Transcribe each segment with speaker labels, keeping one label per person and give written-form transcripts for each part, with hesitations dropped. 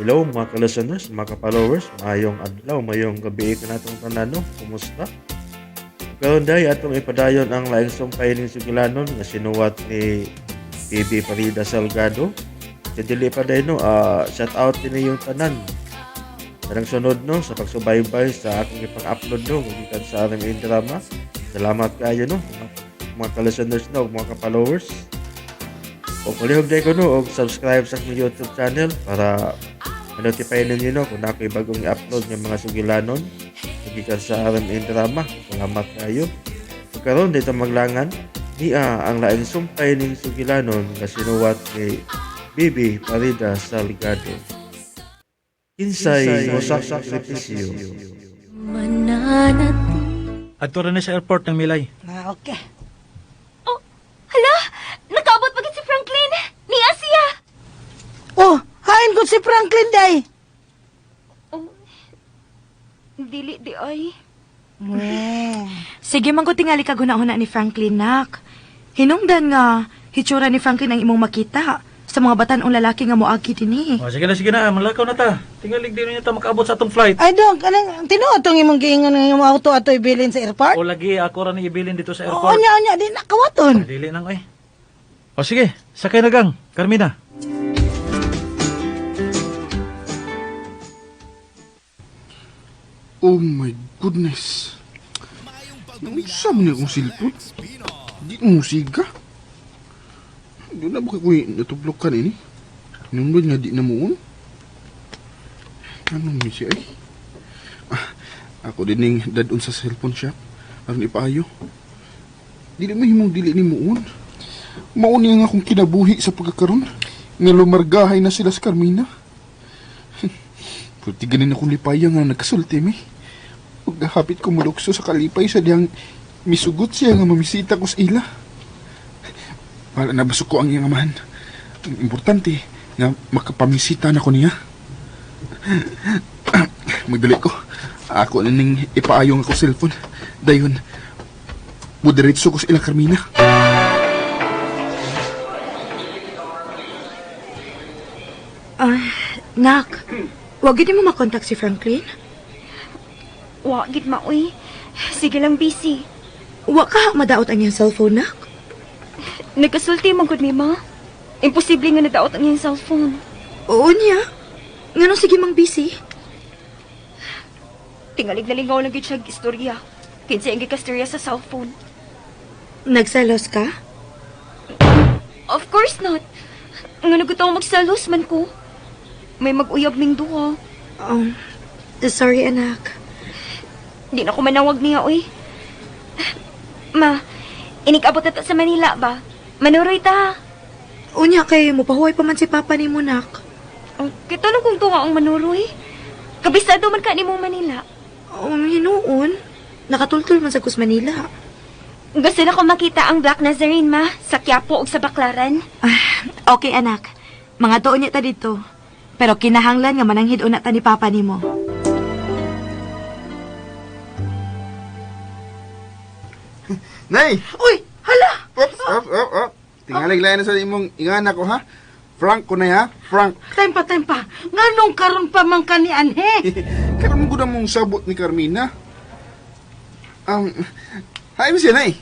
Speaker 1: Hello mga ka-listeners, mga ka-followers, maayong adlaw, maayong gabi kanatong tanan no. Kumusta? Karon day atong ipadayon ang laing sumpay ning sugilanon nga sinuwat ni Bibi Farida Salgado. Sa dili pa day no, shout out din yung tanan. Tanang sunod no sa pagsubaybay sa akong ipang-upload no gikan sa RMN Drama. Salamat kaayo no mga ka-listeners no, mga ka-followers. O palihog day ko no og subscribe sa akong YouTube channel para ma-notify ninyo no kung ako'y bagong i-upload ng mga sugilanon gikan sa RMN Drama. Salamat kayo. Ug karon dito maglangan niya ang laing sumpay ning sugilanon nga sinuwat ni Bibi Farida Salgado. Kinsay mo sakripisyo.
Speaker 2: Adto ra ni sa airport ng Milay.
Speaker 3: Ah, okay.
Speaker 4: Oh, hala! Nakaabot pa gid si Franklin! Niya siya!
Speaker 3: Oh, hain ko si Franklin day.
Speaker 4: Oh, dili di ay.
Speaker 5: Sige, man ko tingali ka huna-huna ni Franklin, nak. Hinungdan nga, hitsura ni Franklin ang imong makita sa mga batan-ong lalaki nga moagi dinhi.
Speaker 2: O, sige na, malakaw na ta. Tingalig di na ta makaabot sa atong flight.
Speaker 3: Ay, dong, anong, tinuod tong imong giingon ng imong auto ato ibilin sa airport?
Speaker 2: O lagi ako ra ni ibilin dito sa
Speaker 3: Oo,
Speaker 2: airport.
Speaker 3: nya, nya, di nakawaton.
Speaker 2: Dili nang oy. O sige, sakay na gang, Carmina.
Speaker 6: Oh my goodness. Naunsa man niya akong cellphone? Di mo siga. Di na ba ko'y natublok ka nini? Nundod nga di na muon? Anong mi siya ay? Ah, ako din ning dadon sa cellphone shop. Aron ipaayo. Dili mo himong dili ni muon. Maon niya nga akong kinabuhi sa pagkakaron. Nga lumargahay na sila sa Carmina. Pwede ganin akong lipaya nga nagkasulti mi. Pagkahapit ko mulukso sa kalipay sa diyang misugot siya nga mamisita ko sa ila. Wala na basok ko ang iyang amahan. Ang importante nga makapamisita na ko niya. Magdali ko. Ako na ning ipaayong ako cellphone. Dayon, mudiretso ko sa ila Carmina.
Speaker 5: Ah, nak, wag gid mo makontak si Franklin.
Speaker 4: Wa gid maoy. Sige lang busy.
Speaker 5: Wa ka madaot ang iyang cellphone, nak.
Speaker 4: Nagkasulti man gud mi ma. Imposible nga nadaot ang iyang cellphone.
Speaker 5: Oo niya. Nganong sige mang busy?
Speaker 4: Tingalig nalingaw lang gid siya og istorya. Kinsa ang gikastorya sa cellphone.
Speaker 5: Nagselos ka?
Speaker 4: Of course not. Nga nagutaw magselos man ko. May mag-uyab ming duha.
Speaker 5: Sorry, anak.
Speaker 4: Di na ko manawag niya, oy. Ma, inikabot na ta sa Manila ba? Manuroy ta.
Speaker 5: Unya kay mopahuway pa man si Papa nimo, nak.
Speaker 4: Oh, kita nung kung tuwa ang manuroy. Kabisado man ka ni mo Manila.
Speaker 5: Hinuon. Nakatultul man sa Kus Manila.
Speaker 4: Gusto na ko makita ang Black Nazarene, ma. Sa Quiapo ug sa Baclaran.
Speaker 5: Ah, okay, anak. Mga tuon niya ta dito. Pero kinahanglan nga mananghid una ta ni Papa nimo.
Speaker 6: Nay!
Speaker 3: Uy, hala!
Speaker 6: Oops, up, up, up. Tingalig lain na sa imong ingana ko ha. Frank ko na ha. Frank.
Speaker 3: Time pa, time pa. Nganong karon pa man ka ni anhe?
Speaker 6: Karon ko na mong sabot ni Carmina. Hi mo siya, Nay.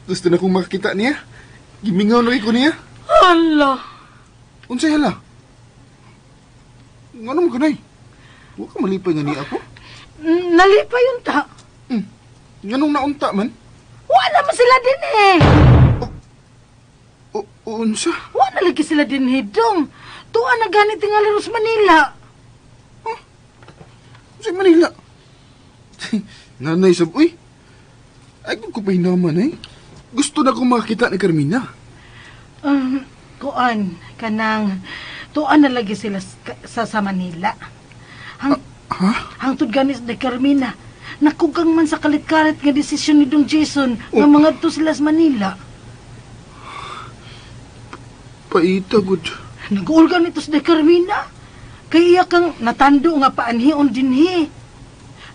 Speaker 6: Gusto na kong makakita niya. Gimingaw na ko niya.
Speaker 3: Hala!
Speaker 6: Unsay hala? Ngano mo ka, Nay? Wa ka malipay nga niya ako.
Speaker 3: Nalipay yun ta.
Speaker 6: Nganong naunta man?
Speaker 3: Wala man sila din eh.
Speaker 6: O, unsa?
Speaker 3: Wala lagi sila din eh, dong. Tuwa na ganit tingali ros Manila.
Speaker 6: Huh? Unsay Manila? Nanay sab, uy. Ay, kung kupay naman eh. Gusto na kong makakita ni Carmina.
Speaker 3: Kuan, kanang tuan na lagi sila sa Manila.
Speaker 6: Ha?
Speaker 3: Hangtod ganis ni Carmina. Nakugang man sa kalit-kalit nga desisyon ni Dong Jason nga mangadto sila sa Manila.
Speaker 6: Paita, good.
Speaker 3: Nag-uulgan nito sa Carmina. Kay iya kang natando nga paanhion dinhi.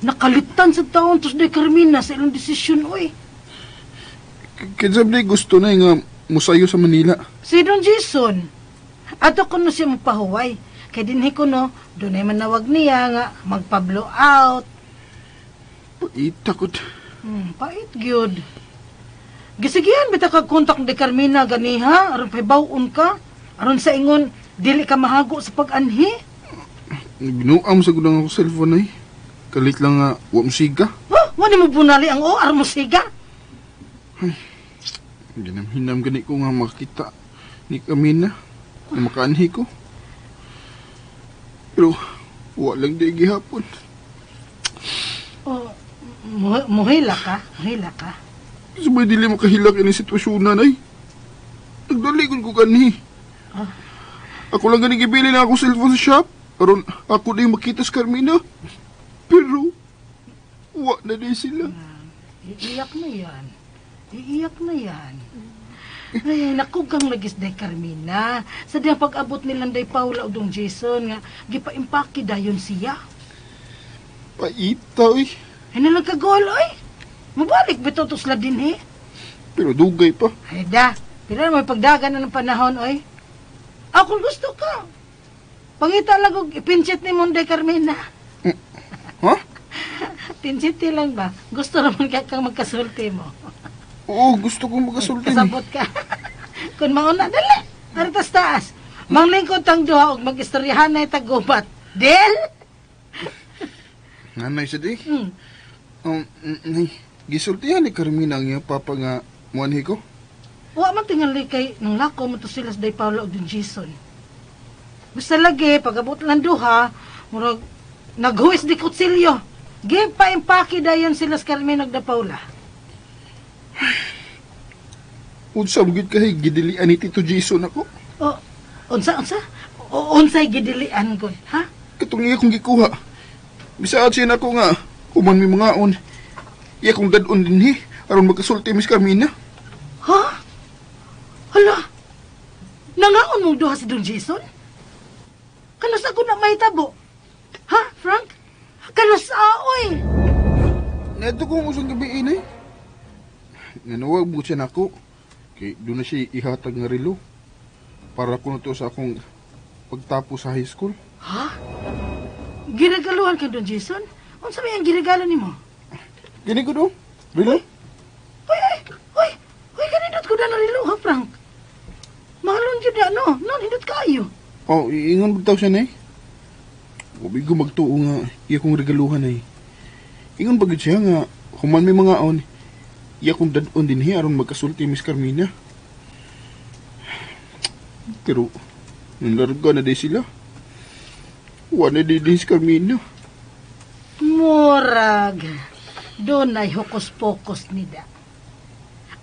Speaker 3: Nakalitan sa taon to sa Carmina sa ilang desisyon, oy.
Speaker 6: Kinsa ba gusto na nga musayo sa Manila?
Speaker 3: Si Don Jason, ato kuno siya mapahuway. Kay dinhi ko no, dunay manawag niya nga magpa-blow out.
Speaker 6: Paita ko.
Speaker 3: Pait gyud. Gisigihan bitaw kag kontak ni Carmina ganiha aron pahibaw-on ka, aron sa ingon dili ka mahago sa pag-anhi.
Speaker 6: Binuam sa gudang ako cellphone ay. Kalit lang nga, wa mo siga.
Speaker 3: Huh? Wani mo bunali ang OR mo siga?
Speaker 6: Ginamhinam gani ko nga makita ni Kamina na makaanhi ko. Pero wa lang di gihapon.
Speaker 3: Oh, muhila ka, muhila ka.
Speaker 6: Sabay dili makahilak ini sitwasyon na, nay. Nagdalikod ko kanhi. Ako lang gani gibili na ako cellphone sa shop. Aron ako di makita sa Carmina. Pero wa na di sila.
Speaker 3: Iiyak na yan. Iiyak na yan. Ay, naku kang lagis day Carmina. Sa diyang pag-abot nilang day Paula o dong Jason nga, gipaimpake dayon siya.
Speaker 6: Paita oy.
Speaker 3: Ay nalang kagol, oy. Mabalik bitaw to sila din, eh.
Speaker 6: Pero dugay pa.
Speaker 3: Ay da, pila may pagdagan na ng panahon, oy. Ako kung gusto ka. Pangita lang og ipinchit ni Monday Carmina.
Speaker 6: Ha?
Speaker 3: Pinchit lang ba? Gusto naman ka kang magkasulti mo.
Speaker 6: Oo, gusto kong magasulti.
Speaker 3: Kasabot ka. Kung mauna, dali. Aritas taas. Manglingkod tang duha og mag-istoryahan na itagubat. Del?
Speaker 6: Nanay sa di.
Speaker 3: Hmm.
Speaker 6: Nay, gisultihan ni Carmina ang iyang papa nga muanhi ko.
Speaker 3: Wa man tingali kay nang lako mo to sila sa Day Paula og Don Jason. Basta lagi pag-abot lang duha, murag naghuwis di kutsilyo. Give pa impake dayon sila sa Carmen og da Paula.
Speaker 6: Unsa mo gyud kay gidilian ni Tito Jason ako?
Speaker 3: O, unsa unsa? O, unsay gidilian ko, ha?
Speaker 6: Katong iya kong gikuha. Bisaad siya nako nga human mi mangaon. Iya kong dad-on dinhi aron magkasulti Miss Carmina.
Speaker 3: Ha? Hala. Nangaon mong duha si Don Jason? Kanus ako na mahitabo? Ha, Frank? Kanus aoy.
Speaker 6: Neto kong usang gabi inay. Nanawag mo siya nako. Kay doon na siya ihatag nga relo. Para ko na to sa akong pagtapos sa high school.
Speaker 3: Ha? Giregaluhan ka Don Jason? Unsa may ang giregalo nimo?
Speaker 6: Gini ko do. Relo?
Speaker 3: Hoy, ay, hoy, hoy, kanindot ko na relo ha, Frank. Mahalon jud na, no? No, nindot kaayo.
Speaker 6: Oh, iingon bitaw siya nay. Ubi ko magtuo nga iya kong regaluhan ay. Ingon ba gud siya nga human may mga on. Iya kong dad-on dinhi aron magkasulti Miss Carmina. Pero nanlarga na di sila. Wa na di din si Carmina.
Speaker 3: Murag, doon ay hokus-pokus nida.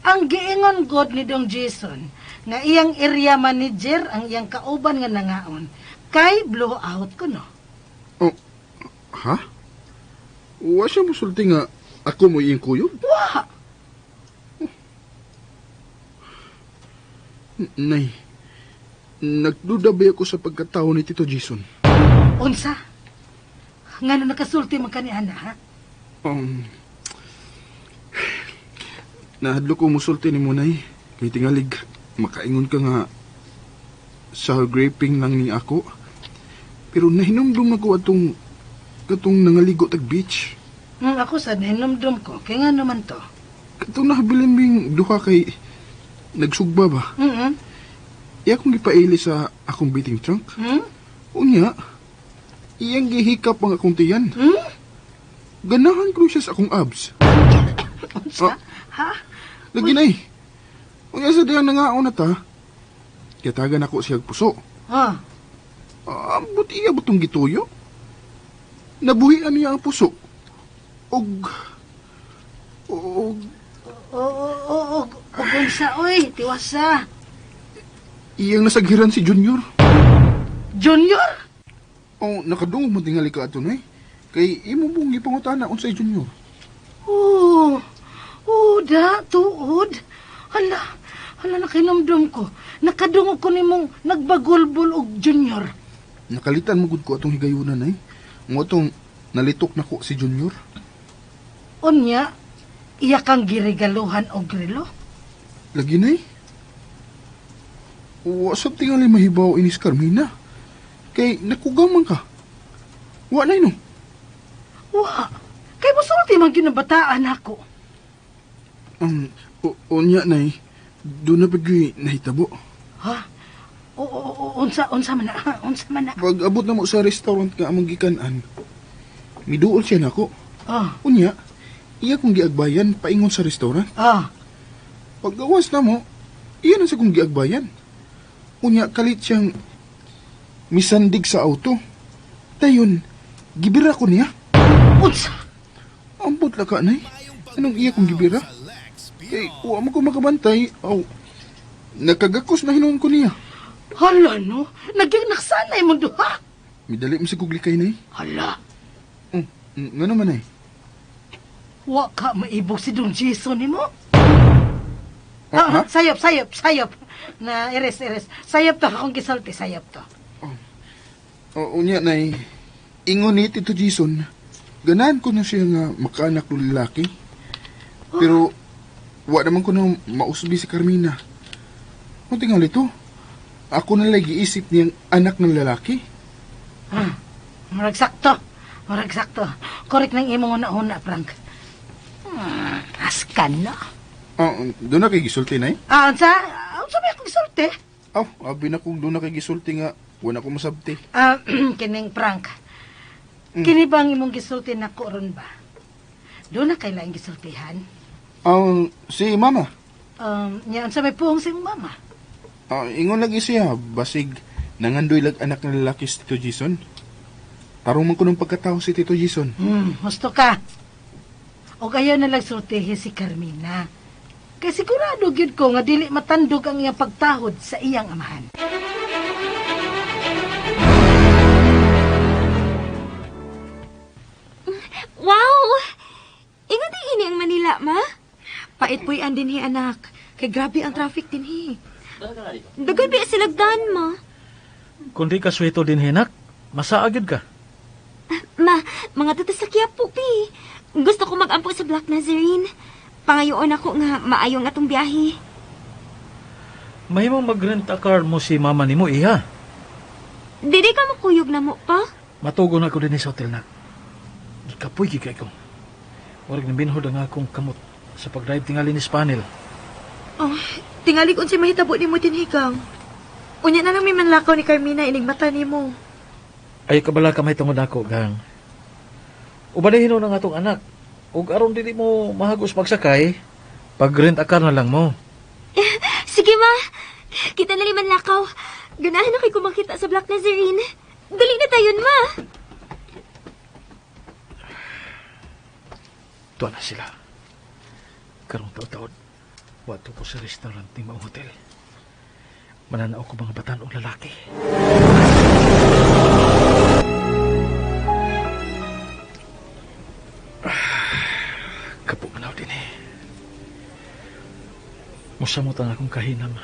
Speaker 3: Ang giingon god ni Dong Jason, nga iyang area manager ang iyang kauban nga nangaon, kay blow out ko no.
Speaker 6: Oh, ha? Wa siya musulti nga ako mo iyang kuyog?
Speaker 3: Wa!
Speaker 6: Nay, nagduda ba ako sa pagkatao ni Tito Jason?
Speaker 3: Unsa? Ngano nakasulti man kani ana, ha?
Speaker 6: Nahadlo ko musulti ni mo, Nay. Kay tingalig, makaingon ka nga sa graping lang ni ako. Pero nahinumdum ako atong katong nangaligo tag beach.
Speaker 3: Ako sa nahinumdum ko, kay nga naman to.
Speaker 6: Katong nahabilin ming duha kay nagsugba ba? Iya akong gipaili sa akong beating trunk. Unya, iyang gihikap ang akong tiyan. Ganahan ko siya sa akong abs.
Speaker 3: Unsa? Ha?
Speaker 6: Lagi na eh. Unya sa diyang nangaon na ta, kiyatagan ako siya puso.
Speaker 3: Ha?
Speaker 6: Ambot iya ba itong gituyo? Nabuhian niya ang puso. Og... Og...
Speaker 3: O, og unsa, oy, tiwasa.
Speaker 6: Iyang nasaghiran si Junior.
Speaker 3: Junior?
Speaker 6: Oh, nakadungog mo tingali ka ato, nay. Kay imo mong gipangutana unsay Junior.
Speaker 3: Oh, oh, da, tuod. Hala, hala, nakinumdum ko. Nakadungog ko nimong nagbagulbol og Junior.
Speaker 6: Nakalitan mo gud ko atong higayunan, nay. Mo atong nalitok nako si Junior.
Speaker 3: Unya, iya kang giregaluhan og relo.
Speaker 6: Lagi, nay. Wa sab tingali mahibaw inis Carmina. Kay nakugang man ka. Wa na no.
Speaker 3: Wa. Kay musulti man gyud ang bataan ako.
Speaker 6: Unya nay, doon na pag nahitabo.
Speaker 3: Ha? O, unsa unsa man na? Unsa man na?
Speaker 6: Pag abot na mo sa restaurant nga among gikan-an, miduol siya nako.
Speaker 3: Oh,
Speaker 6: Unya, iya kong giagbayan paingon sa restaurant.
Speaker 3: ah.
Speaker 6: Paggawas na mo, iya na sa kong giagbayan. Unya, kalit siyang misandig sa auto. Dayon, gibira ko niya.
Speaker 3: Unsa?
Speaker 6: Ambot la ka, nay. Anong iya kong gibira? Kay, wa mo ko makabantay. Aw, nakagakos na hinuon ko niya.
Speaker 3: Hala no, naging naksanay mo duha.
Speaker 6: Midali mo sa kuglikay, nay.
Speaker 3: Hala,
Speaker 6: Nga naman, nay.
Speaker 3: wa ka maibog si Don Jason nimo.
Speaker 6: Ah, ha?
Speaker 3: Ah, sayop, sayop, sayop. Na ires, ires. Sayop to akong gisulti, sayop to.
Speaker 6: O, unya, nay. Ingon ni Tito Jason, ganahan ko na siya nga makaanak ng lalaki. Pero, wa naman ko na mausbi si Carmina. Kung tingali to, ako na lagi isip niyang anak ng lalaki.
Speaker 3: Ah, murag sakto. Murag sakto. Correct nang imong una-una, Frank. Askan no.
Speaker 6: Ah, doon na kay gisulti, nay?
Speaker 3: Ah, unsa? Unsa may akong gisulti?
Speaker 6: Aw, abi na kong doon na kay gisulti nga, wala ko masabti.
Speaker 3: Ah, kining Frank. Kini bang imong gisulti nako ron ba? Doon na kay laing gisultihan.
Speaker 6: Si Mama.
Speaker 3: Nya unsa may puong sa imong mama?
Speaker 6: Ah, ingon lagi siya, basig nangandoy lag anak ng lalaki si Tito Jason. Tarong man ko ng pagkatao si Tito Jason.
Speaker 3: Husto ka. O kayo na lang sultihi si Carmina. Kay sigurado gyud ko nga dili matandog ang iyang pagtahod sa iyang amahan.
Speaker 4: Wow! Ingon din ini ang Manila, ma.
Speaker 5: Pait po'y an dinhi anak. Kay grabe ang traffic dinhi.
Speaker 4: Daghan biya silagdan, ma.
Speaker 2: Kung di ka swito din hinak, masaagid ka.
Speaker 4: Ma, mga tatasakya po, pi. Gusto ko magampo sa Black Nazarene. Pangayoon ako nga maayong atong biyahe.
Speaker 2: Mahimong mag-rent a car mo si mama nimo, iha.
Speaker 4: Dili ka makuyog na mo pa.
Speaker 2: Matugo na ako din sa hotel nak. Gikapoy gid kay ko. Murag nabinhod ang akong kamot sa pag-drive tingali ni Spanel.
Speaker 5: Oh, tingali unsay mahitabo nimo dinhi kang. Unya na lang may manlakaw ni Carmina inig mata nimo.
Speaker 2: Ay kabala ka may tungod ako, gang. Uban hinuon ang atong anak. Ug aron dili mo mahagos pagsakay, pag-rent a car na lang mo.
Speaker 4: Sige, ma. Kita na liman lakaw. Ganahan na kay kumakita sa Black Nazarene. Dali na tayon, ma.
Speaker 2: Tuwa na sila. Karong taon-taon, wato ko sa restaurant ni Maong Hotel. Mananaw ko mga batan o lalaki. Kapo manaw din eh. Musamot ang akong kahinam.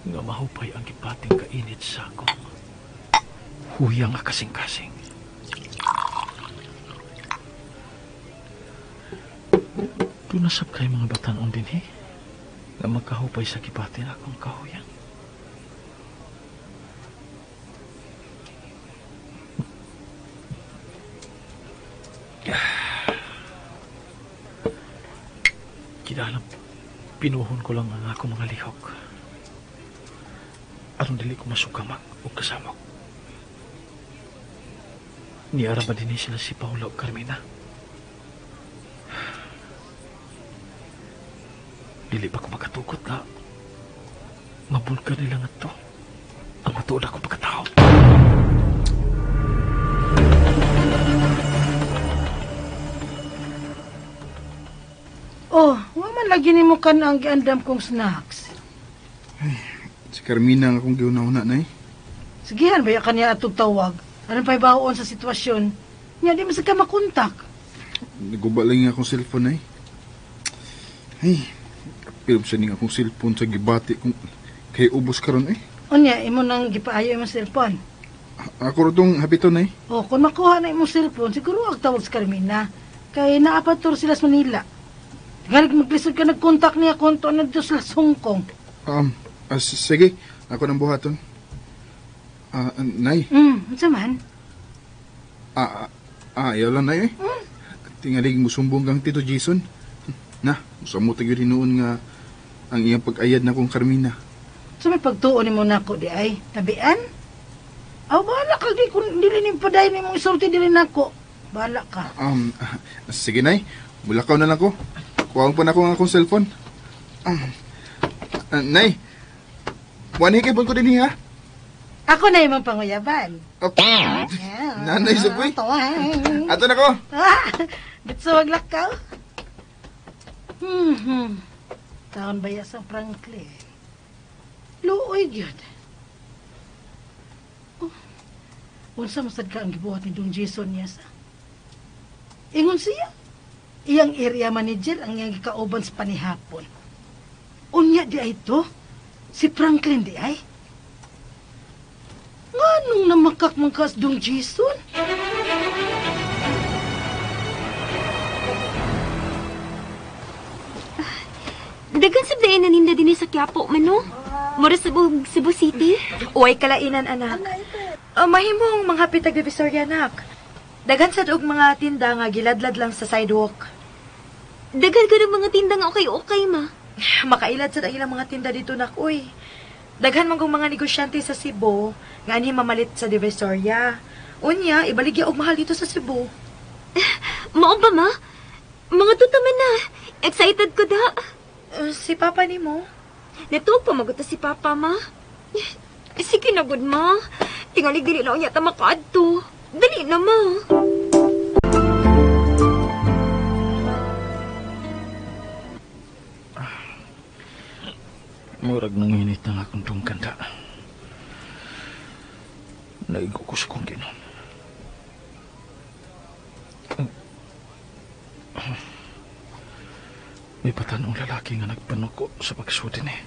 Speaker 2: Nga mahupay ang gipating kainit sa akong huyang akasing-kasing. Dunasap kay mga batan-on din eh. Nga magkahupay sa gipatin akong kahuyang. Kinahanglan pinuhon ko lang ang akong mga lihok. Aron dili ko masukamag o kasamok. Niara ba din sila si Paula o Carmina? Dili pa ko makatugot na mabulgar nila nga to. Ang matuod akong pagkatao.
Speaker 3: Oh, wa man lagi nimo kan ang giandam kong snacks.
Speaker 6: Si Carmina ang akong giuna-una, nay.
Speaker 3: Sigihan ba ya kaniya atong tawag? Aron pa'y baon sa sitwasyon? Nya di man sa ka makontak.
Speaker 6: Naguba lang yung akong cellphone, nay. Ay, pero sa ning akong cellphone sa gibati kung kay ubos karon eh.
Speaker 3: Unya imo nang gipaayo imong cellphone.
Speaker 6: Ako ro tong hapiton, nay.
Speaker 3: Oh, kung makuha na imong cellphone, siguro ang tawag sa Carmina. Kay naapator sila sa Manila. Tingali maglisod ka nagkontak niya konto na dito sila sa Hong Kong.
Speaker 6: Sige, ako nang buhaton. Nay,
Speaker 3: Unsa man?
Speaker 6: Ayaw lang, Nay, eh. Tingalig musumbong kang Tito Jason. Na, musamot gyud hinuon nga ang iyang pag-ayad na kong Carmina.
Speaker 3: So may pagtuo nimo nako di ay tabian? Aw bahala ka di kung dili ning padayon nimong isulti dili nako. Bahala ka.
Speaker 6: Sige, Nay. Mulakaw na lang ko. Kuhaon pa na ko ang akong cellphone. Nay, wanhikay ko din ha?
Speaker 3: Ako na imong panguyaban.
Speaker 6: Oh,
Speaker 3: Yeah.
Speaker 6: Nanay, supoy.
Speaker 3: Tuwang.
Speaker 6: Ato na ko.
Speaker 3: Ah, bitso wag lakaw. Taon ba sa Franklin? Luoy gyud. Oh, unsa masad ka ang gibuhat ni Dong Jason niya sa? Ingon siya. Iyang area manager ang iyang gikauban sa panihapon. Unya di ay to? Si Franklin di ay? Nganong namakak man kas Dong Jason?
Speaker 4: Daghan sa na ninda dinhi sa Quiapo man no. Mura sa Cebu City.
Speaker 5: Uway kalainan, anak. Mahimong manghapit tag Divisoria, anak. Daghan sad og mga tinda nga giladlad lang sa sidewalk.
Speaker 4: Daghan ka ng mga tinda nga okay-okay ma.
Speaker 5: Makailad sad ang ilang mga tinda dito, nak, uy. Daghan man kong mga negosyante sa Cebu nga anhi mamalit sa Divisoria. Unya, ibaligya og mahal dito sa Cebu.
Speaker 4: Mao ba ma? Mga tutaman na. Excited ko da.
Speaker 5: Si Papa nimo?
Speaker 4: Natuog pa maguta si Papa ma. Sige na gud ma. Tingali dili na unya ta makaadto. Dali na ma.
Speaker 2: Murag nang init ang akong tungkanda. Naigo ko sa kong ginom. May patanong lalaki nga nagpanuko sa pagsudin eh.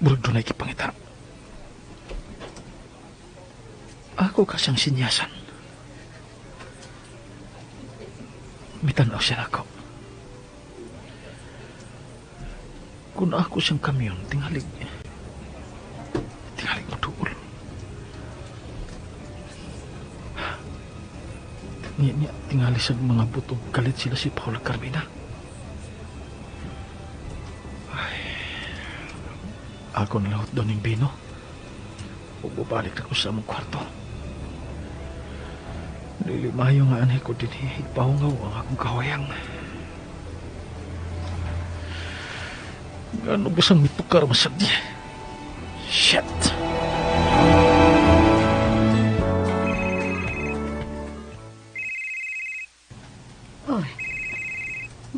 Speaker 2: Murag dunay kipangita. Ako ka siyang sinyasan. Mitanaw siya nako. Kung ako siyang kamyon, tingalig. Tingalig mo duol. Niya, niya, tingali sa mga buto. Galit sila si Paula Carmina. Ay, ako nalahot doon yung bino. Bubalik na ko sa among kwarto. Dili maayo nga anay ko din ipahungaw ang akong kawayang. Ano ba siyang mitukar masad niya? Shit!
Speaker 3: Oy,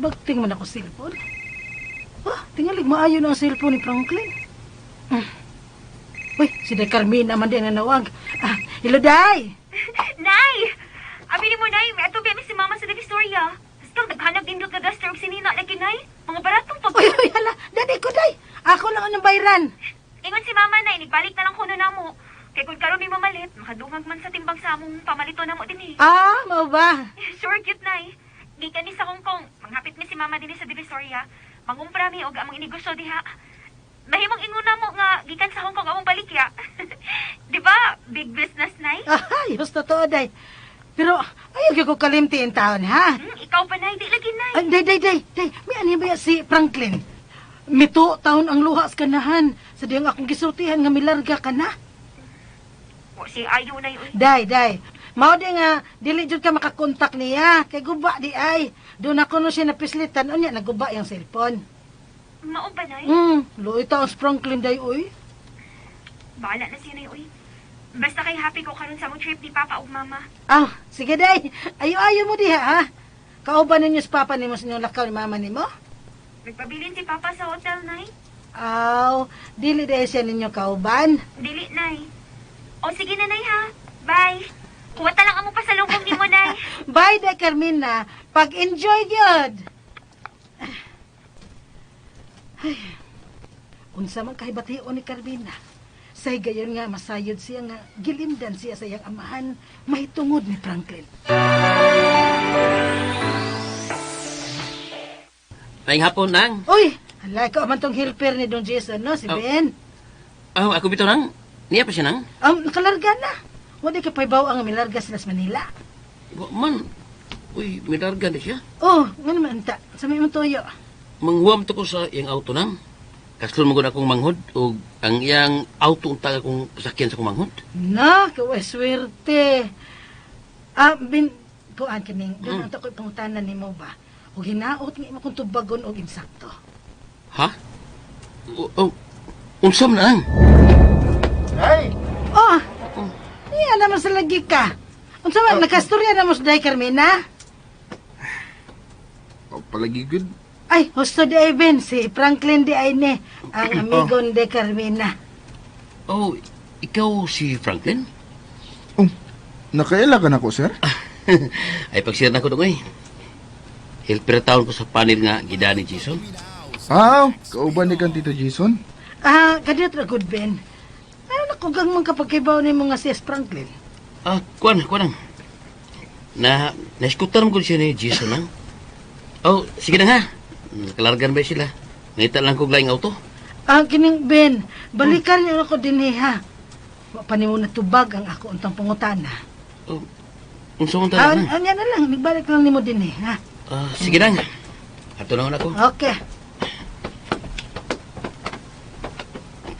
Speaker 3: bagting man ako cellphone. Ah, tingalig maayo na ang cellphone ni Franklin. Uy, si Day Carmina man din ang nawag. Ah, hello, Day!
Speaker 4: Nay! Abi ni mo, Nay, may atubi mi si Mama sa Divisoria. Basta naghanap din ka duster og sinina lagi, Nay. Mga baratong pag...
Speaker 3: Uy, uy, hala, dadi ko, Day! Ako lang ang bayran.
Speaker 4: Ingon si Mama, Nay, nagbalik na lang kuno namo. Kay kung karon mi mamalit, makadungag man sa timbang sa among pamalito namo dinhi.
Speaker 3: Ah, mao ba?
Speaker 4: Sure cute, Nay. Gikan ni sa Hong Kong, manghapit mi si Mama dinhi sa Divisoria. Mangumpra mi og among inegosyo diha. Mahimong ingon namo nga gikan sa Hong Kong among balikya. Di ba? Big business, Nay?
Speaker 3: Ah, yos totoo, Day. Pero, ayaw gyud ko kalimti in taon, ha?
Speaker 4: Ikaw pa, Nay. Di lagi, Nay.
Speaker 3: Ay, day, day, day, day. May ano ba si Franklin? Mito taon ang luha sa kanahan. Sa diyang akong gisultihan nga milarga ka na.
Speaker 4: O, si ayaw, Nay. Uy.
Speaker 3: Day, day. Mao di nga, dili jud ka makakontak niya. Kay guba di ay. Doon ako no siya napislitan. Unya, naguba yung cellphone.
Speaker 4: Mao ba, Nay?
Speaker 3: Luoy taon si Franklin, day, uy.
Speaker 4: Bahala na siya, Nay, uy. Basta kay happy ko karon sa among trip ni Papa ug Mama.
Speaker 3: Ah, sige, day. Ayo-ayo mo diha, ha? Kauban ninyo sa Papa nimo sa inyong lakaw ni Mama nimo?
Speaker 4: Nagpabilin si Papa sa hotel, Nay.
Speaker 3: Aw, dili day siya ninyo kauban.
Speaker 4: Dili, Nay. O, sige na, Nay, ha? Bye. Kuwata lang amo pasalubong nimo, Nay.
Speaker 3: Bye, day, Carmina. Pag-enjoy gyud. Ay, unsa man kahibation ni Carmina. Say gayon nga masayod siya nga gilimdan siya sa iyang amahan mahitungod ni Franklin.
Speaker 7: Maayong hapon, Nang.
Speaker 3: Uy, hala ikaw man tong helper ni Don Jason, no? Si
Speaker 7: Oh.
Speaker 3: Ben.
Speaker 7: Oh, ako bitaw, Nang. Niya pa siya nang?
Speaker 3: Nakalarga na. Wala ka paybaw ang milarga sila sa Manila.
Speaker 7: Wa man. Uy, milarga na siya.
Speaker 3: Oh, nga naman ta. Sa may imong tuyo.
Speaker 7: Manghuam to ko sa iyang auto nang. Kaslon mo akong manghod o ang iyang auto unta akong pasakyan sa akong manghod.
Speaker 3: Na, kaway swerte. Ah, bin, kuan kining, doon ang tako'y pangutanan nimo ba? O hinaot nga imo kong tubagon og insakto.
Speaker 7: Ha? O, o, unsa man ang?
Speaker 6: Nay!
Speaker 3: Oh, niya naman sa lagi ka. Unsa man, nakastorya na mo sa Day Carmina?
Speaker 6: Oh, palagi good.
Speaker 3: Ay, husto di ay Ben, si Franklin di ay ni, ang amigo ni Day Carmina.
Speaker 7: Oh, ikaw si Franklin?
Speaker 6: Oh, nakaila ka na ko, sir?
Speaker 7: Ay, pagsira na ko doon eh. Helper taon ko sa panel nga gida ni Jason.
Speaker 6: Ah, kauban ni kang Tito Jason.
Speaker 3: Ah, kadiyot ra good Ben. Ano na kugang man kapag kibaw ni mga si S. Franklin?
Speaker 7: Ah, kuan, kuan ang. Na, naiskutan mo ko siya ni Jason ang. Oh, sige na nga. Nakalargan ba sila? Ngita lang ko laing auto.
Speaker 3: Ah, kining Ben, balikan niyo ako din ha. Wa pa nimo natubag ang ako untang pangutana.
Speaker 7: Oh, unsa man
Speaker 3: Ah,
Speaker 7: tanan?
Speaker 3: anya na lang, nagbalik lang nimo din ha.
Speaker 7: Ah, sige na nga. Ato na ako.
Speaker 3: Okay.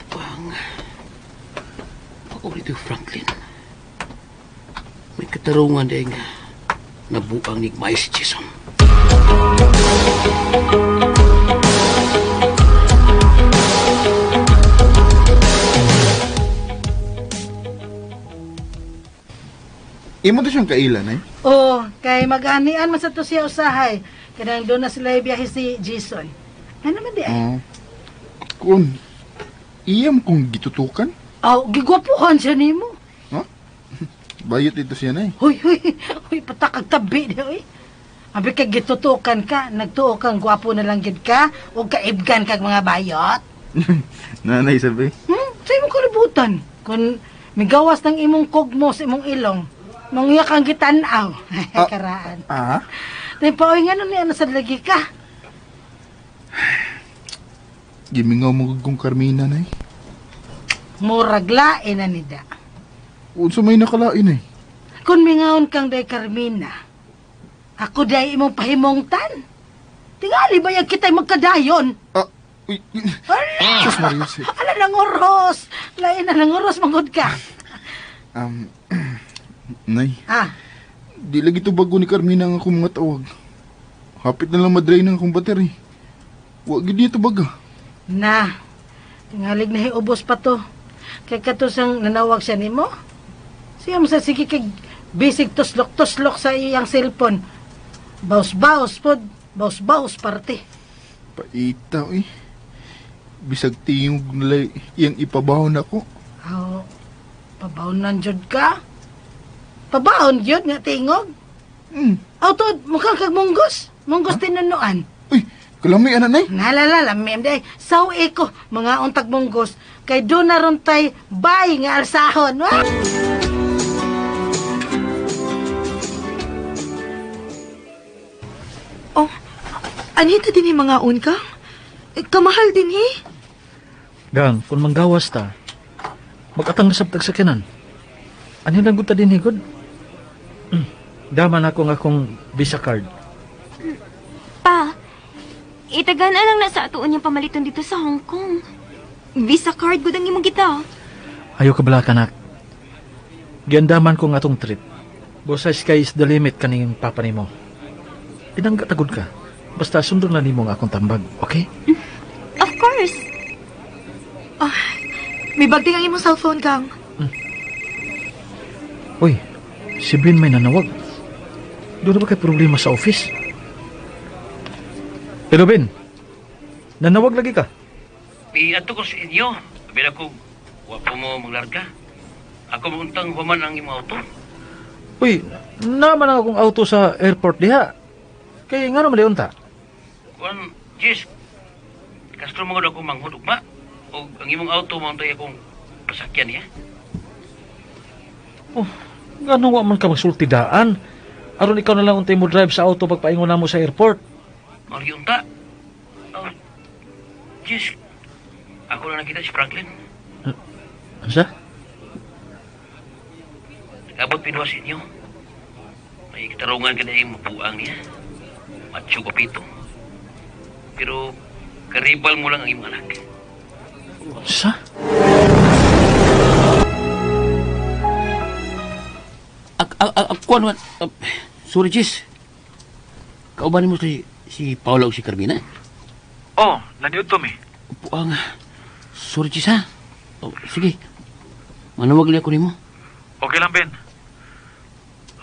Speaker 7: Pang. Ako dito, Franklin. May katarungan din nga nabuang ni Mais Jason.
Speaker 6: Imo to siyang kaila, nay?
Speaker 3: Oh, kay mag-anian man sa to siya usahay. Kanang doon na sila biyahe si Jason. Ano man di ay?
Speaker 6: Oh. Kun, iyam kong gitutukan?
Speaker 3: Oh, gigwapuhan siya nimo.
Speaker 6: Huh? Bayot dito siya, nay.
Speaker 3: Huy, huy, huy, patakag tabi di oy. Abi kay gitutukan ka, nagtuo kang gwapo na lang gid ka, ug kaibgan kag mga bayot.
Speaker 6: Nanay, sabi.
Speaker 3: Sa imong kalibutan. Kung migawas ng imong kugmo sa imong ilong, mangyak ang gitan-aw.
Speaker 6: Ah.
Speaker 3: Karaan.
Speaker 6: Ah?
Speaker 3: Tay paoy nga nun niya nasa lagi ka.
Speaker 6: Gimingaw mo kong Carmina, nay.
Speaker 3: Murag lain na nida.
Speaker 6: Unsa may nakalain, eh.
Speaker 3: Kung mingaon kang day Carmina, ako day imong pahimongtan. Tingali ba yan kita'y magkadayon?
Speaker 6: Ah, uy,
Speaker 3: Ala!
Speaker 6: Sus Maria, Jose.
Speaker 3: Ala nang oros! Lain na nang oros, mangod ka.
Speaker 6: Nay,
Speaker 3: Ah,
Speaker 6: di lagi to bago ni Carmina ang akong mga tawag. Hapit na lang madrain ang akong battery. Wa gid niya baga.
Speaker 3: na. Tingalig na hiubos pa to. Kay kato siyang nanawag siya nimo. Siya mo sa sige kay bisig tuslok-tuslok sa iyang cellphone. Baus-baus pod, baus-baus parte.
Speaker 6: Paita, uy. Bisag tingog nila iyang ipabahon ako.
Speaker 3: Aw, pabaon nan jud ka. Pabaon jud nga tingog. Aw to, mukhang kag munggos. Munggos tinunuan.
Speaker 6: Uy, kalami ana nay.
Speaker 3: Nalala, lamim day. Saw ko, mga untag munggos. Kay doon na ron tay bay nga alsahon. Wah!
Speaker 5: Oh, anita din yung mga un ka? Eh, kamahal din eh.
Speaker 2: Gang, kung manggawas ta, magatang sa tagsakyanan. Ano lang gud ta din higod? Dama na akong akong Visa card.
Speaker 4: Pa, itagan na lang na sa atuon niyang pamaliton dito sa Hong Kong. Visa card gud ang imong kita.
Speaker 2: Ayaw ka bala kanak. Giandaman ko nga atong trip. Bosa sky is the limit kaning papa nimo. Pinangga tagod ka. Basta sundon na nimo ang akong tambag, okay?
Speaker 4: Of course.
Speaker 5: May bagting ang imong cellphone kang.
Speaker 2: Uy, si Ben may nanawag. Doon na ba kay problema sa office? Pero Ben, nanawag lagi ka.
Speaker 7: Iadto ko sa inyo. Sabi na ko, wa po mo maglarga. Ako mauntang human ang imong auto.
Speaker 2: Uy, naman ang akong auto sa airport diha. Kay nga naman ta.
Speaker 7: Kuan, Jess, Castro mo ako manghud ugma. O ang imong auto mo akong pasakyan niya.
Speaker 2: Oh, ngano wa man ka magsulti daan? Aron ikaw na lang untay mo drive sa auto pagpaingon na mo sa airport.
Speaker 7: Mali unta. Oh, Jess, ako na nakita si Franklin.
Speaker 2: Ano siya?
Speaker 7: Nag-abot pinuha sa inyo. May katarungan ka na yung mabuang niya. Macho kapito. Pero karibal mo lang ang imong anak.
Speaker 2: Sa?
Speaker 7: Kuan man. Sorry, Jess. Kauban mo si Paula o si Carmina?
Speaker 2: Oh, naniud to mi.
Speaker 7: Buang. Sorry, Jess, ha? Oh, sige. Manawag lang ako nimo.
Speaker 2: Okay lang, Ben.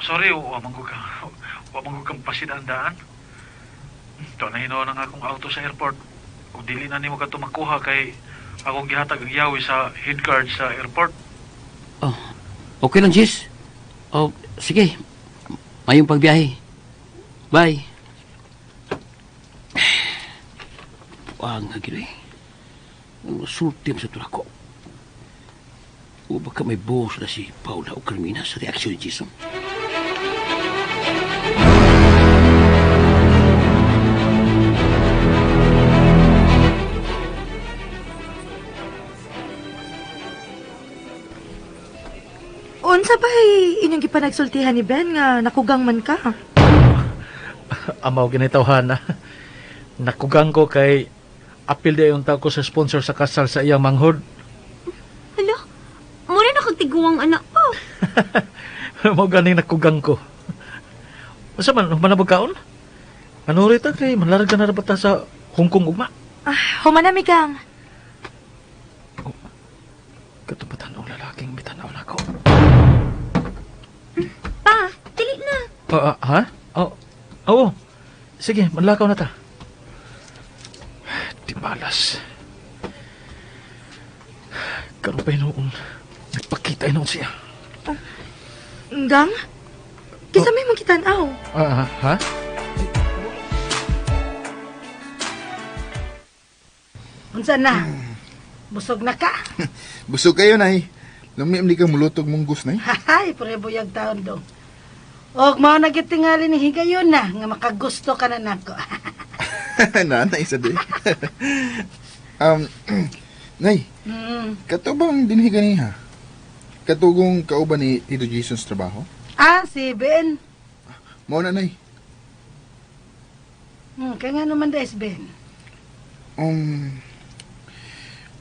Speaker 2: Sorry, wa man ko ka. Wa man ko kang pasidaan-daan. Ito na hinuon ang akong auto sa airport. Ug dili na nimo kadto makuha kay akong gihatag ang yawi sa head guard sa airport.
Speaker 7: Oh, okay lang, Jess. Oh, sige. Mayong pagbiyahe. Bye. Buang nga ginoy. Ang sulti mo sa tulako. O baka may boss na si Paula o Carmina sa reaksyon ni Jason.
Speaker 5: Unsa ba inyong gipanagsultihan ni Ben nga nakugang man ka?
Speaker 2: Amaw ginitawhan na. Nakugang ko kay apil di yung tao ko sa sponsor sa kasal sa iyang manghod.
Speaker 4: Hala, mura na kag tiguang anak pa.
Speaker 2: Mao ganing nakugang ko. Unsa man human kaon? Ano rita kay manlarga na ra ba ta sa Hong Kong ugma?
Speaker 5: Ah, human na mi gang.
Speaker 2: Katupatan ang lalaking bitanaw nako.
Speaker 4: Pa, dili na.
Speaker 2: Ha? Oh, oo. Sige, manlakaw na ta. Di malas. Karon pa noon, nagpakita noon siya.
Speaker 5: Gang? Kisa may mong kitanaw.
Speaker 2: Ha?
Speaker 3: Unsa na? Busog na ka?
Speaker 6: Busog kayo, Nay. Lami ni ka mulutog munggus, Nay.
Speaker 3: Hay, pare buyag taon dong. Og mao na gyud tingali ni higayon na nga makagusto ka na nako.
Speaker 6: Nanay sa di. Nay, kato bang dinhi ganiha? Katugong kauban ni Tito Jason sa trabaho?
Speaker 3: Ah, si Ben.
Speaker 6: Mao na, Nay.
Speaker 3: Kaya nga naman dahil si Ben.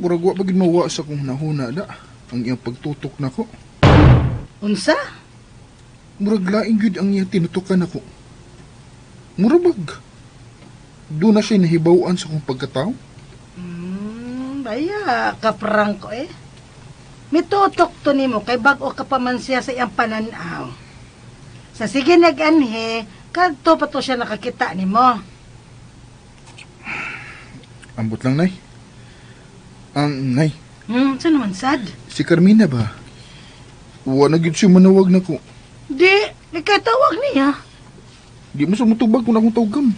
Speaker 6: Murag wa pa gid mawa sa kong hunahuna da ang iyang pagtutok nako.
Speaker 3: Unsa?
Speaker 6: Murag laing gyud ang iyang tinutukan nako. Murag doon na siya nahibaw-an sa kong pagkatao.
Speaker 3: Baya, kaprang ko eh. Mitutok to nimo kay bag-o ka pa man siya sa iyang pananaw. Sa sige nag-anhe, kadto pa to siya nakakita nimo.
Speaker 6: Ambot lang, Nay. Nay.
Speaker 3: Saan naman sad?
Speaker 6: Si Carmina ba? Wa na gyud siya manawag nako.
Speaker 3: Di, ikatawag niya.
Speaker 6: Di mo sumutubag kung akong tawagan.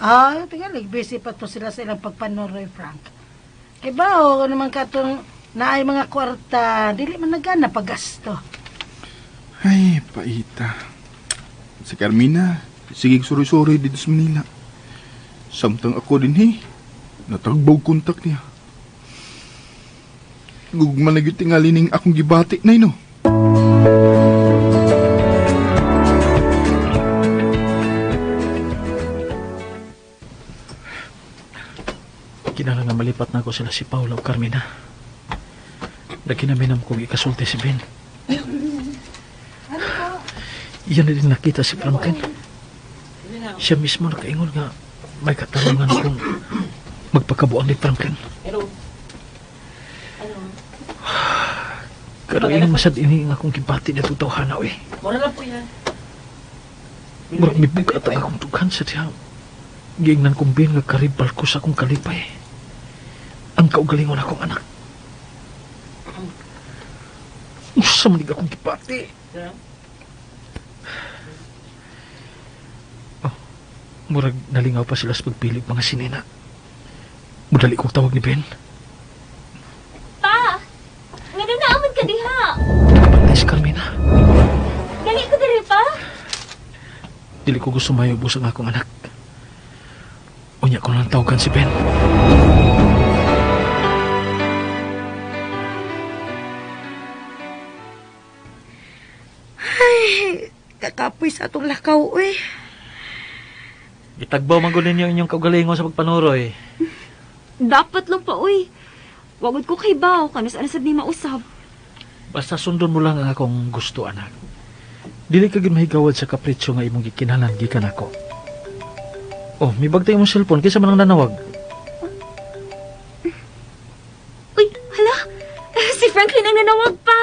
Speaker 3: Ah, tingali, busy pa to sila sa ilang pagpanoroy, Frank. Kay ba, o naman katong naay mga kwarta, dili man nagana paggasto.
Speaker 6: Ay, paita. Si Carmina, sige suri-suri dito sa Manila. Samtang ako din, he. Natagbaw kontak niya. Gugma na gyud tingali ning akong gibati na no.
Speaker 2: Kinahanglan nga malipat na ako sila si Paula o Carmina. Nagkinaminam kong ikasulti si Ben. Iyan na din nakita si Franklin. Siya mismo nakaingon nga may katarungan kung magpakabuang ni Franklin. Pero ingon masad ini nga akong gibati na tutawhana eh. Murag mibugat ang akong tughan sa diha. Giingnan kong Ben nga karibal ko sa akong kalipay. Ang kaugalingon akong anak. Usa man akong gibati. Oh, murag nalingaw pa sila sa pagpilig mga sinina. Mudali kong tawag ni Ben.
Speaker 4: Pa, ngano na amon ka diha?
Speaker 2: Nakapantay si Carmina.
Speaker 4: Dali ko diri pa.
Speaker 2: Dili ko gusto mayubos ang akong anak. Unya ko lang tawagan si Ben.
Speaker 5: Kakapoy sa atong lakaw, uy.
Speaker 2: Itagbaw man gud ninyo inyong kaugalingon sa pagpanuroy.
Speaker 4: Dapat lang pa, uy. Wagod ko kay Bao, kanus ana sad ni mausab.
Speaker 2: Basta sundon mo lang ang akong gusto, anak. Dili ka gid mahigawad sa kapritsyo nga imong gikinahanglan gikan ako. Oh, mibagtay imong cellphone kinsa man ang nanawag.
Speaker 4: Uy, hala. Si Franklin ang nanawag pa.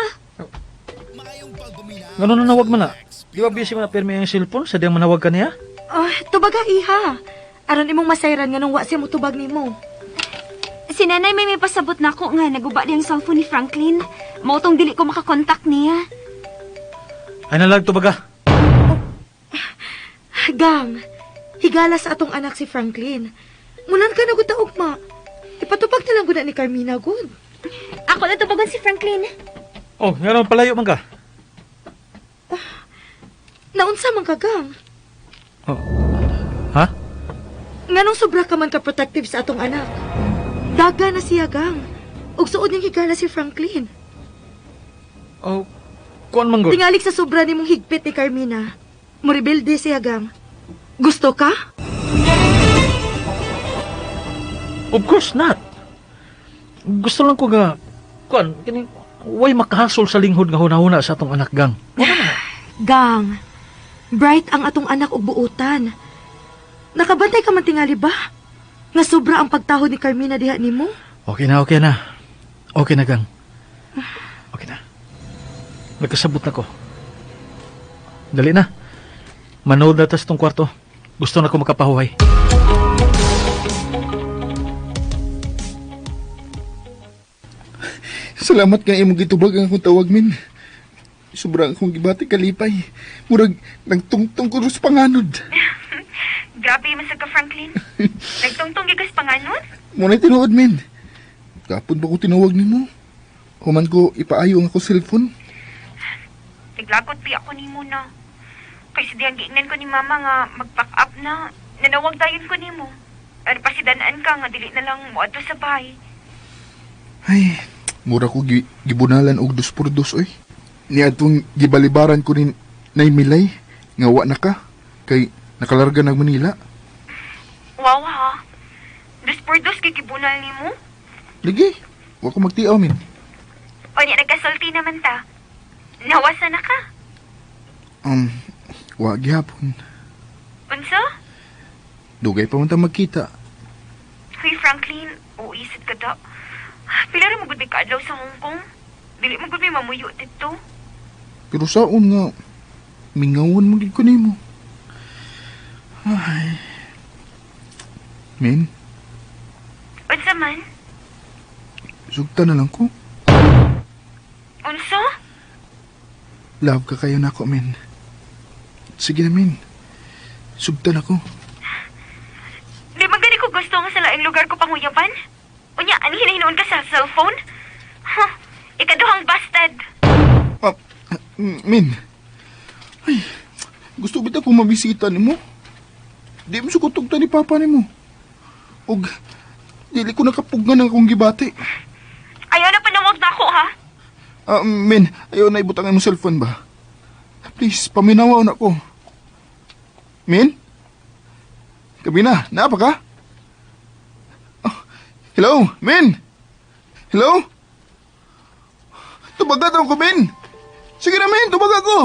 Speaker 2: Ngano nanawag man na? Di ba busy man na pirmi ang cellphone sa diyang manawag ka niya?
Speaker 5: Oh, tubaga iha. Aron imong masayran nganong wa siya motubag nimo.
Speaker 4: Si nanay may pasabot na ako nga naguba diyang cellphone ni Franklin. Mao tong dili ko makakontak niya.
Speaker 2: Ay nalag tubaga.
Speaker 5: Gang, higala sa atong anak si Franklin. Mulan ka na gud ta ugma. Ipatubag na lang gud na ni Carmina gud.
Speaker 4: Ako na tubagon si Franklin.
Speaker 2: Oh, ngano palayo man ka?
Speaker 5: Naunsa man ka, Gang?
Speaker 2: Oh. Ha?
Speaker 5: Nganong sobra ka man ka protective sa atong anak? Daga na siya, Gang. Ug suod niyang higala si Franklin.
Speaker 2: Oh, kuan man gud.
Speaker 5: Tingalik sa sobra nimong higpit ni Carmina. Morebelde siya, Gang. Gusto ka?
Speaker 2: Of course not. Gusto lang ko ga kuan kini way makahasol sa linghod nga hunahuna sa atong anak, Gang.
Speaker 5: Gang, bright ang atong anak og buutan. Nakabantay ka man tingali ba? Nga sobra ang pagtahod ni Carmina diha nimo?
Speaker 2: Okay na, okay na. Okay na, Gang. Okay na. Nagkasabot na ko. Dali na. Manood na tas tong kwarto. Gusto na ko makapahuway.
Speaker 6: Salamat nga imong gitubag ang akong tawag, min. Sobra akong gibati kalipay. Murag nagtungtong ko sa panganod.
Speaker 4: Grabe man sa ka, Franklin. Nagtungtong gikas panganon?
Speaker 6: Muna'y tinuod, min. Kapon ba ko tinawag nimo? Human ko ipaayo ang ako cellphone.
Speaker 4: Naglagot pi ako nimo na. Kay sa diyang giingnan ko ni mama nga mag-pack up na. Nanawag dayon ko nimo. Ano pa si danaan ka nga dili na lang moadto sa bahay.
Speaker 6: Ay, mura ko gibunalan og dos por dos, oy. Niadtong gibalibaran ko ni Nay Milay nga wa na ka kay nakalarga nag Manila.
Speaker 4: Wow ha. Dos por dos kay gibunal nimo.
Speaker 6: Lagi, wa ko magtiaw, min.
Speaker 4: O niya nagkasulti naman ta. Nawasa na ka.
Speaker 6: Wa gihapon.
Speaker 4: Unsa?
Speaker 6: Dugay pa man ta magkita.
Speaker 4: Huy Franklin, uisip ka da. Pila ra mo gud may kaadlaw sa Hong Kong? Dili mo gud may mamuyo didto.
Speaker 6: Pero saon nga mingawan mo gid ko nimo. Ay. Min,
Speaker 4: Unsa man?
Speaker 6: sugta na lang ko.
Speaker 4: Unsa?
Speaker 6: Love ka kayo nako, min. Sige na, min. Sugta na ko.
Speaker 4: Di man gani ko gusto nga sa laing lugar ko panguyapan? Unya, ani hinahinuon ka sa cellphone? Huh, ikaduhang bastard.
Speaker 6: Ah, min. Ay, gusto bitaw ko mabisita nimo? Di mo sukutog ta ni papa nimo. Og dili ko nakapugnan ang akong gibati.
Speaker 4: Ayaw na panawag na ako, ha?
Speaker 6: Ah, min, ayaw na ibutang imong cellphone ba? Please, paminawa na ko. Min? Kabina, naa pa ka? Oh, hello, Min? Hello? Tubagat ako, Min! Sige na, Min, tubag ako!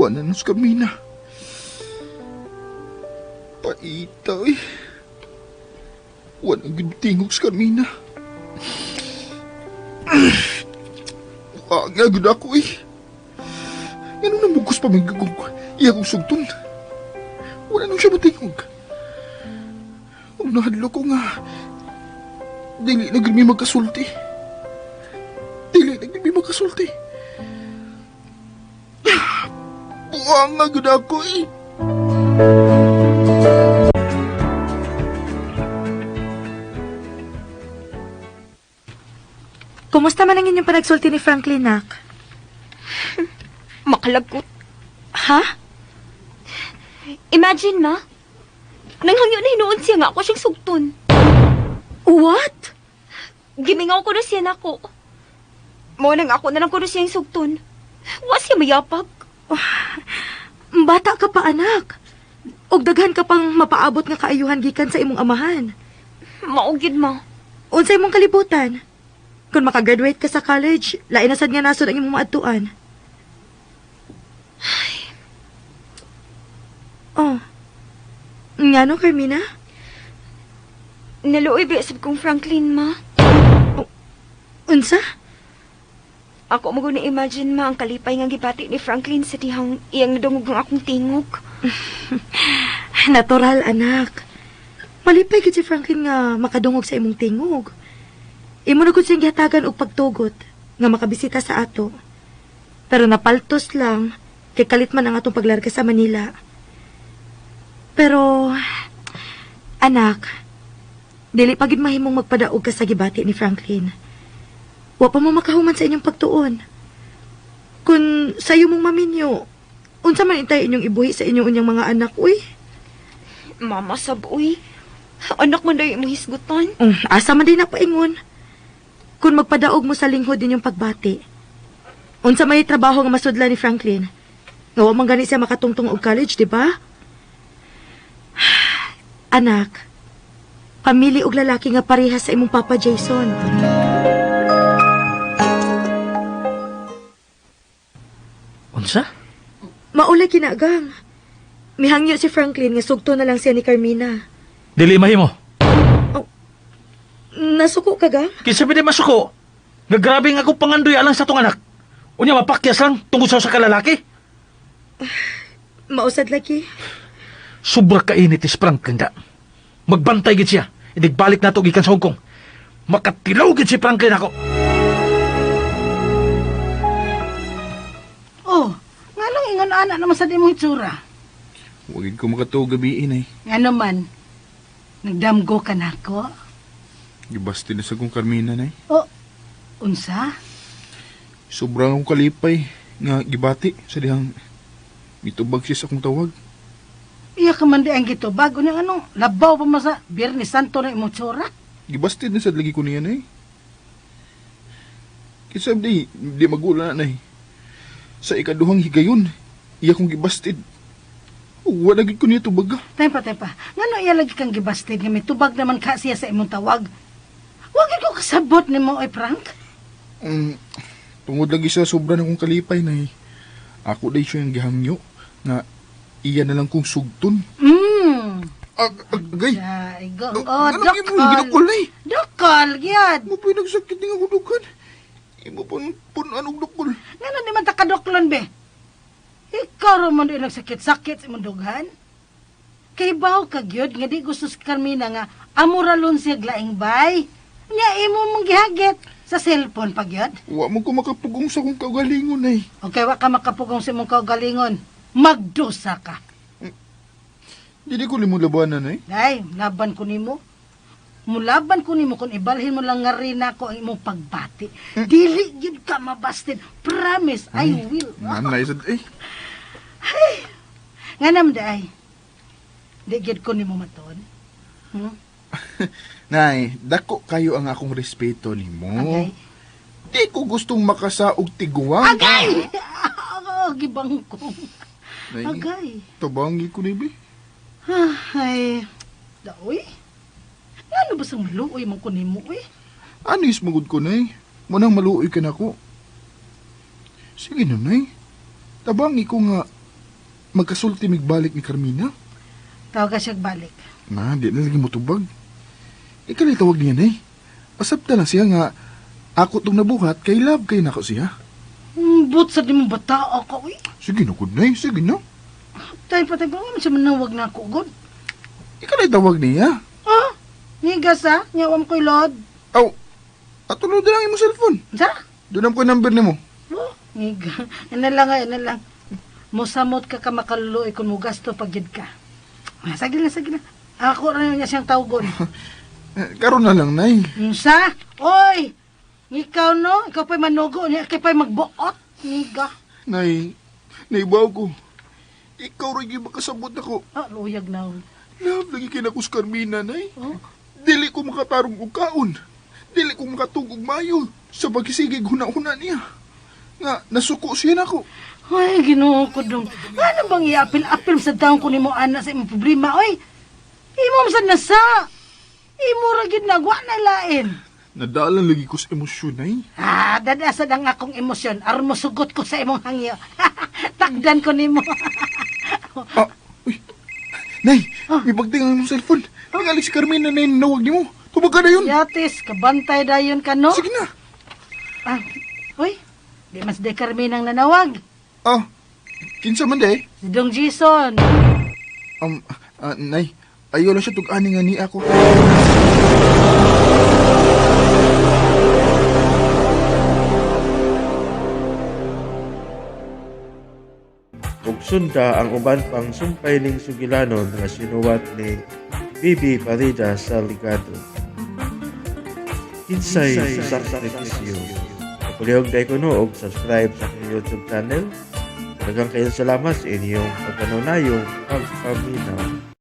Speaker 6: Wala na sa Carmina. Paita, eh. Wala gud tingog sa Carmina. Wala gud ako, eh. Ganun na mugos pa magagog. Iya kong sugton. Wala nang siya matingog. Ug nahadlo ko nga. Dili na gud mi magkasulti. Dili na gud mi magkasulti. Buang nga gud ako, eh.
Speaker 5: Kumusta man ang inyong panagsulti ni Franklin, nak?
Speaker 4: Makalagot.
Speaker 5: Ha?
Speaker 4: Imagine, ma. Nanghangyo na hinuon siya nga ako siyang sugton.
Speaker 5: What?
Speaker 4: Gimingaw ko na siya nako. Mao nang ako na lang ko na siyang sugton. Wa siya mayapag.
Speaker 5: Bata ka pa, anak. Og daghan ka pang mapaabot nga kaayuhan gikan sa imong amahan.
Speaker 4: Mao gyud, ma.
Speaker 5: Unsay imong kalibutan? Kung makagraduate ka sa college, lain na sad nga nasod ang imong maadtuan. Oh. Ngano, Carmina?
Speaker 4: Naluoy ba sab kong Franklin, ma?
Speaker 5: Unsa?
Speaker 4: Ako mo na imagine ma ang kalipay nga gibati ni Franklin sa dihang iyang nadungog ang akong tingog.
Speaker 5: Natural, anak. Malipay gid si Franklin nga makadungog sa imong tingog. Imo na gud siyang gihatagan og pagtugot nga makabisita sa ato. Pero napaltos lang kay kalit man ang atong paglarga sa Manila. Pero anak, dili pa gid mahimong magpadaog ka sa gibati ni Franklin. Wa pa mo makahuman sa inyong pagtuon. Kung sayo mong maminyo, unsa man intay inyong ibuhi sa inyong unyang mga anak, uy?
Speaker 4: Mama sab uy. Anak man dayo imong hisgutan.
Speaker 5: Asa man din na paingon. Kung magpadaog mo sa linghod inyong pagbati. Unsa may trabaho nga masudlan ni Franklin? Nga wa man gani siya makatungtong og college, di ba? Anak, pamili og lalaki nga parehas sa imong papa Jason.
Speaker 2: Unsa?
Speaker 5: Maulay kinagang. Mihangyo si Franklin nga sugto na lang siya ni Carmina.
Speaker 2: Dili mahimo.
Speaker 5: Nasuko ka gang?
Speaker 2: Kinsa ba di masuko? Nga grabe nga akong pangandoy alang sa tong anak. Unya mapakyas lang tungod sa usa ka lalaki.
Speaker 5: Mausad lagi.
Speaker 2: Sobra kainit is Franklin da. Magbantay gid siya. Idigbalik nato gikan sa Hong Kong. Makatilaw gid si Franklin ako.
Speaker 3: Oh, nganong ingon ana naman sa di mong itsura?
Speaker 6: Wagid ko makatuo gabi eh.
Speaker 3: Ngano man, nagdamgo ka nako.
Speaker 6: Gibasti na sa kong Carmina, nay.
Speaker 3: Oh, unsa?
Speaker 6: Sobrang akong kalipay nga gibati sa dihang mitubag siya sa akong tawag.
Speaker 3: Iya ka man di ang gitubag. Unya anong labaw pa man sa Biyernes Santo na imong tsura?
Speaker 6: Gibasti na sad lagi ko niya, nay. Kinsa di, di magula na, nay. Sa ikaduhang higayon, iya kong gibastid. Wala gid ko niya tubaga.
Speaker 3: Tempa, tempa. Ngano iya lagi kang gibastid nga may tubag naman ka siya sa imong tawag? Wag gid ko kasabot nimo oy Frank.
Speaker 6: Tungod lagi sa sobra na kong kalipay, nay. Ako day siya yung gihangyo nga iya na lang kong sugton. Agay.
Speaker 3: Ay, go.
Speaker 6: Oh,
Speaker 3: Oh,
Speaker 6: ano imo
Speaker 3: dokol.
Speaker 6: ginukol nay?
Speaker 3: Dokol, gyud.
Speaker 6: Mo pa nagsakit ning ako dughan. Imo pun pun anong dukol.
Speaker 3: Ngano di man ta kadoklon be? Ikaw ra man di nagsakit-sakit sa imong dughan. Kay baw ka gyud nga di gusto si Carmina nga amuralon siya glaing bay. Nya imo mong gihagit sa cellphone pa gyud.
Speaker 6: Wa mo ko makapugong sa akong kaugalingon nay.
Speaker 3: Okay, wa ka makapugong sa imong kaugalingon. Magdusa ka.
Speaker 6: Dili ko nimo labanan nay.
Speaker 3: Day, laban ko nimo. Mulaban ko nimo kung ibalhin mo lang nga rin ako ang imong pagbati. Dili gyud ka mabasted. Promise, I will.
Speaker 6: Nanay sad eh.
Speaker 3: Nga nam day. Di gyud ko nimo matuon.
Speaker 6: Nay, dako kayo ang akong respeto nimo.
Speaker 3: Agay.
Speaker 6: Di ko gustong makasaog tiguang.
Speaker 3: Agay! Ako, gibangkong.
Speaker 6: Nay,
Speaker 3: Agay.
Speaker 6: tabangi ko ni be.
Speaker 3: Ay, daoy. Ngano ba sa maluoy man ko nimo, uy?
Speaker 6: Anis magud ko nay. Munang maluoy ka nako. Sige na nay. Tabangi ko nga magkasulti migbalik ni Carmina.
Speaker 3: Tawag ka siya balik.
Speaker 6: Na, di na lagi mo tubag. Ikaw tawag niya nay. Asapta na siya nga ako tong nabuhat kay love kay nako siya.
Speaker 3: But sa di mo bata ako, uy.
Speaker 6: Sige na gud nay, sige na.
Speaker 3: Tayo pa, tayo pa, man siya manawag na ako, god.
Speaker 6: Ikaw tawag niya.
Speaker 3: Ah, nigas ha? Nyawam ko'y load.
Speaker 6: Aw, ato na lang imong cellphone.
Speaker 3: Sa?
Speaker 6: Doon ko number nimo.
Speaker 3: Oh, niga. Ano lang, ano lang. Musamot ka ka makaluluoy kung mugasto pag yun ka. Ah, sige na, sige na. Ako rin niya siyang tawagon.
Speaker 6: Karon na lang, nay.
Speaker 3: Unsa? Oy! Ikaw no? Ikaw pa'y manugo. Ikaw pa'y magbuot. Niga.
Speaker 6: Nay, naibaw ko. Ikaw rin yung makasabot ako.
Speaker 3: Ah, luyag na.
Speaker 6: Love, lagi kinakus Carmina, nay.
Speaker 3: Oh?
Speaker 6: Dili ko makatarong og kaon. Dili ko makatugog mayo sa pagkisigig huna-huna niya. Nga, nasuko siya nako.
Speaker 3: Ay, Ginoo ko dong. Ano bang iapil-apil sa taong ko nimo ana sa imong problema, oy? Imo man sad nasa. Imo ra gid nagwa na lain.
Speaker 6: Nadalan lagi ko sa emosyon, ay.
Speaker 3: Ah, dadasad ang akong emosyon. Aron mo sugot ko sa imong hangyo. Takdan ko nimo.
Speaker 6: Ah, uy. Nay, may bagting ang imong cellphone. Nagalig si Carmen na nanawag nimo. Tubag ka na yun.
Speaker 3: Yatis, kabantay dayon ka no.
Speaker 6: Sige na.
Speaker 3: Ah, uy, di mas de Carmen ang nanawag.
Speaker 6: Ah, kinsa man day?
Speaker 3: Si Dong Jason.
Speaker 6: Nay, ayaw lang siya tug-ani nga ni ako.
Speaker 1: Ug sunda ang uban pang sumpay ning sugilanon nga sinuwat ni Bibi Parida Salgado. Kinsay sakripisyo. Kapulihog day kuno og subscribe sa akong YouTube channel. Daghang kayong salamat sa inyong pagkanunayong pagpaminaw.